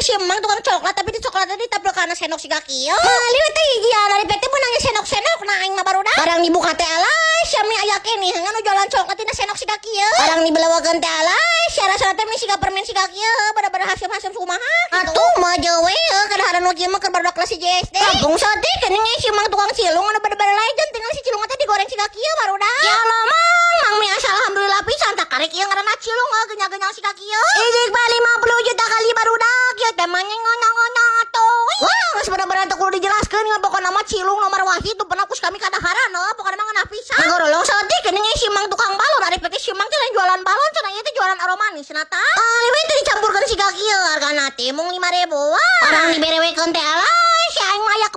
si emang tukang coklat, tapi di coklatnya ditampil kana sendok siga kieu. Meuli we teh hijian, ari teh meunang sendok-sendok. Nah, aing mah, barudak. Barang dibuka teh, alah, sia meni aya keneh nu jualan coklat tina sendok siga kieu. Barang dibelewakeun teh, alah, sia, rasana teh meni siga permen siga kieu, bener-bener haseup-haseup kumaha gitu. Atuh mah we kadaharan nu kieu mah keur barudak kelas 1 SD. Kampung saeutik geuning si mang tukang cilung anu bener-bener legend, tinggal si cilung teh digoreng siga kieu, barudak. Ya Allah, Mang, Mang mi asa alhamdulillah pisan tak karek ieu ngaranna cilung genyal-genyal siga kieu. Idik mah 50 juta kali, barudak, ieu teh mah ngono-ngono atuh. Wah, geus bener-bener teu kudu dijelaskeun ngan pokona mah cilung nomor wahid tuh pernah kus kami kadaharan pokona mah ngeunah pisan. Ngagorolong saeutik geuning si mang tukang balon, ari teh si mang teh lain jualan balon cenah, ieu teh jualan aromanis cenah tah. Ah, we teh dicampurkeun siga kieu, hargana teh mung 5.000. Wah, barang diberewekeun teh, alah, si aing mah aya.